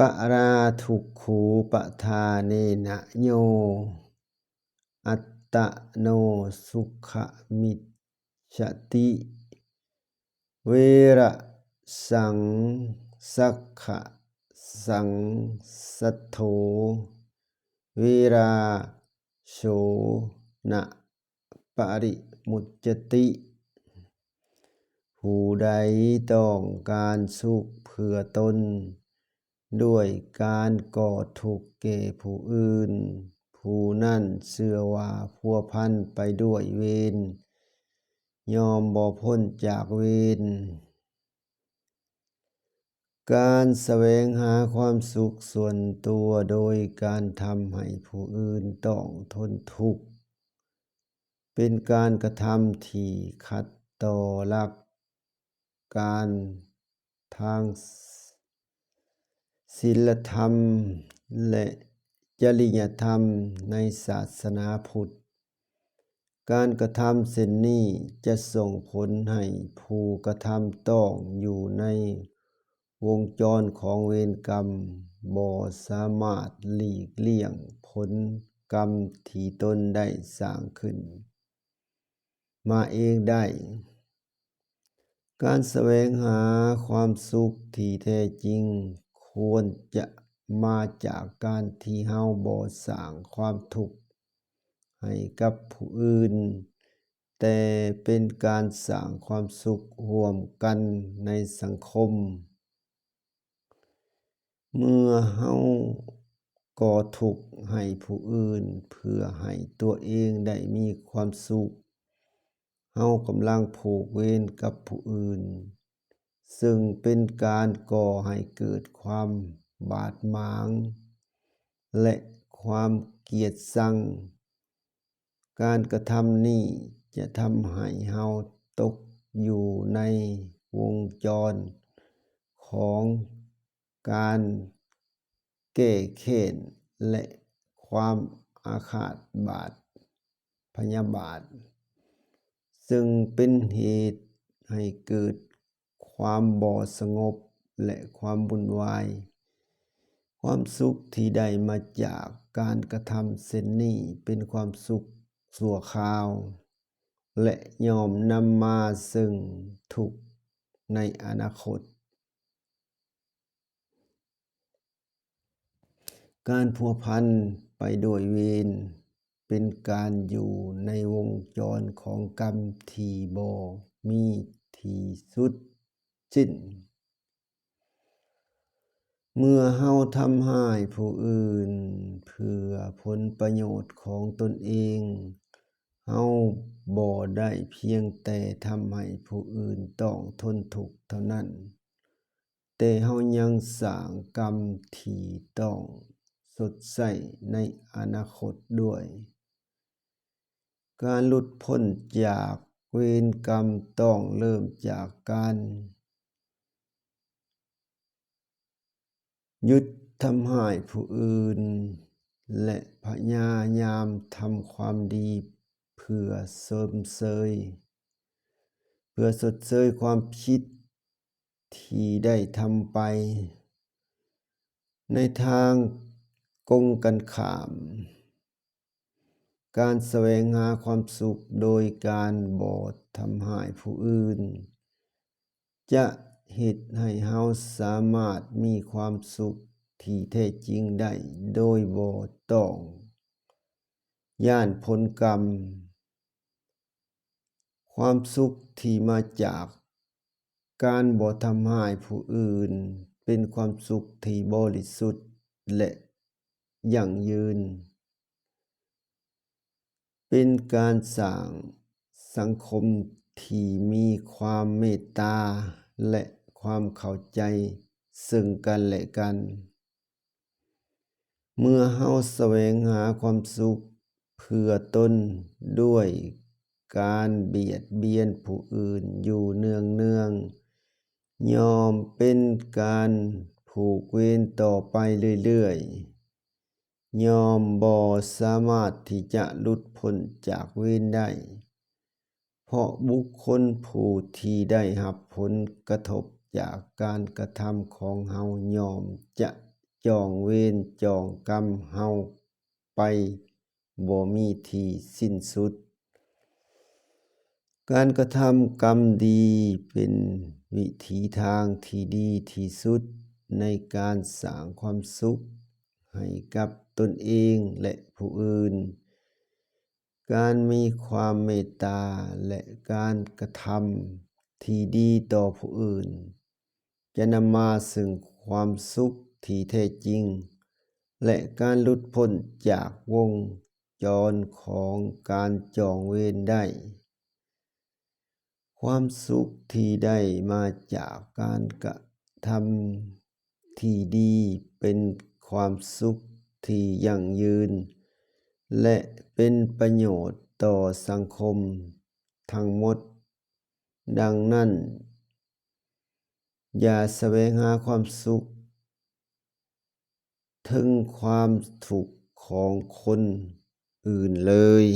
ປະລາທຸກຂູປະທາເນນະໂຍ ອັດຕະໂນສຸຂະມິດ ສະຕິ ເວລະສັງ ສັກຂະສັງ ສັດໂທ ເວລາໂສນະປະລິມຸດຈະຕິ. ຜູ້ໃດຕ້ອງການສຸກເພື່ອຕົນ ດ້ວຍການກໍ່ທຸກແກ່ຜູ້ອື່ນ, ຜູ້ນັ້ນເຊື່ອວ່າພົວພັນໄປດ້ວຍເວນ, ຍ່ອມບໍ່ພົ້ນຈາກເວນ. ການສະແຫວງຫາຄວາມສຸກສ່ວນຕົວໂດຍການທຳໃຫ້ຜູ້ອື່ນຕ້ອງທົນທຸກ ເປັນການກະທຳທີ່ຂັດຕໍ່ຫຼັກການທາງສິນລະທຳ ແລະ ຈະລິຍະທຳໃນສາສະໜາພຸດ. ການກະທຳເຊັ່ນນີ້ຈະສົ່ງຜົນໃຫ້ຜູ້ກະທຳຕ້ອງຢູ່ໃນວົງຈອນຂອງເວນກຳ, ບໍ່ສາມາດຫຼີກລ່ຽງຜົນກຳທີ່ຕົນໄດ້ສ້າງຂຶ້ນມາເອງໄດ້. ການສະແຫວງຫາຄວາມສຸກທີ່ແທ້ຈິງຄວນຈະມາຈາກການທີ່ເຮົາບໍ່ສ້າງຄວາມທຸກໃຫ້ກັບຜູ້ອື່ນ, ແຕ່ເປັນການສ້າງຄວາມສຸກຮ່ວມກັນໃນສັງຄົມ. ເມື່ອເຮົາກໍ່ທຸກໃຫ້ຜູ້ອື່ນເພື່ອໃຫ້ຕົວເອງໄດ້ມີຄວາມສຸກ, ເຮົາກຳລັງຜູກເວນກັບຜູ້ອື່ນ, ເຊິ່ງເປັນການກໍ່ໃຫ້ເກີດຄວາມບາດໝາງ ແລະ ຄວາມກຽດຊັງ. ການກະທຳນີ້ຈະທຳໃຫ້ເຮົາຕົກຢູ່ໃນວົງຈອນຂອງການແກ້ແຄ້ນ ແລະ ຄວາມອາຄາດບາດພະຍາບາດ, ເຊິ່ງເປັນເຫດໃຫ້ເກີດ ຄວາມບໍ່ສະຫງົບ ແລະ ຄວາມວຸ່ນວາຍ. ຄວາມສຸກທີ່ໄດ້ມາຈາກການກະທຳເຊັ່ນນີ້ເປັນຄວາມສຸກຊົ່ວຄາວ ແລະ ຍ່ອມນຳມາເຊິ່ງທຸກໃນອະນາຄົດ. ການພົວພັນໄປດ້ວຍເວນ ເປັນການຢູ່ໃນວົງຈອນຂອງກຳທີ່ບໍ່ມີທີ່ສຸດສິ້ນ. ເມື່ອເຮົາທຳຮ້າຍຜູ້ອື່ນເພື່ອຜົນປະໂຫຍດຂອງຕົນເອງ, ເຮົາບໍ່ໄດ້ພຽງແຕ່ທຳໃຫ້ຜູ້ອື່ນຕ້ອງທົນທຸກເທົ່ານັ້ນ, ແຕ່ເຮົາຍັງສ້າງກຳທີ່ຕ້ອງຊົດໃຊ້ໃນອະນາຄົດດ້ວຍ. ການຫຼຸດພົ້ນຈາກເວນກຳຕ້ອງເລີ່ມຈາກການຢຸດທຳຮ້າຍຜູ້ອື່ນ ແລະ ພະຍາຍາມທຳຄວາມດີເພື່ອຊົມເຊີຍ, ເພື່ອຊົດເຊີຍຄວາມຜິດ ທີ່ໄດ້ທຳໄປ. ໃນທາງກົງກັນຂ້າມ, ການສະແຫວງຫາຄວາມສຸກໂດຍການບໍ່ທຳຮ້າຍຜູ້ອື່ນ ຈະເຮັດໃຫ້ເຮົາສາມາດມີຄວາມສຸກທີ່ແທ້ຈິງໄດ້ໂດຍບໍ່ຕ້ອງຢ້ານຜົນກຳ. ຄວາມສຸກທີ່ມາຈາກການບໍ່ທຳຮ້າຍຜູ້ອື່ນ ເປັນຄວາມສຸກທີ່ບໍລິສຸດ ແລະ ຢັ້ງຢືນ, ເປັນການສ້າງສັງຄົມທີ່ມີຄວາມເມດຕາ ແລະ ຄວາມເຂົ້າໃຈເຊິ່ງກັນແລະກັນ. ເມື່ອເຮົາສະແຫວງຫາຄວາມສຸກເພື່ອຕົນດ້ວຍການບຽດບຽນຜູ້ອື່ນຢູ່ເນືອງໆ, ຍ່ອມເປັນການຜູກເວນຕໍ່ໄປເລື້ອຍໆ, ຍ່ອມບໍ່ສາມາດທີ່ຈະຫຼຸດພົ້ນຈາກເວນໄດ້. ເພາະບຸກຄົນຜູ້ທີ່ໄດ້ຮັບຜົນກະທົບຈາກການກະທຳຂອງເຮົາ ຍ່ອມຈະ ຈອງເວນຈອງກຳເຮົາໄປບໍ່ມີທີ່ສິ້ນສຸດ. ການກະທຳກຳດີເປັນວິທີທາງທີ່ດີທີ່ສຸດໃນການສ້າງຄວາມສຸກໃຫ້ກັບຕົນເອງ ແລະ ຜູ້ອື່ນ. ການມີຄວາມເມດຕາ ແລະ ການກະທຳທີ່ດີຕໍ່ຜູ້ອື່ນ ຈະນຳມາເຊິ່ງຄວາມສຸກທີ່ແທ້ຈິງ ແລະ ການຫຼຸດພົ້ນຈາກວົງຈອນຂອງການຈອງເວນໄດ້. ຄວາມສຸກທີ່ໄດ້ມາຈາກການກະທຳທີ່ດີເປັນຄວາມສຸກທີ່ຢັ້ງຢືນ ແລະ ເປັນປະໂຫຍດຕໍ່ສັງຄົມທັງໝົດ. ດັ່ງນັ້ນ, ຢ່າສະແຫວງຫາຄວາມສຸກເທິງຄວາມທຸກຂອງຄົນອື່ນເລີຍ.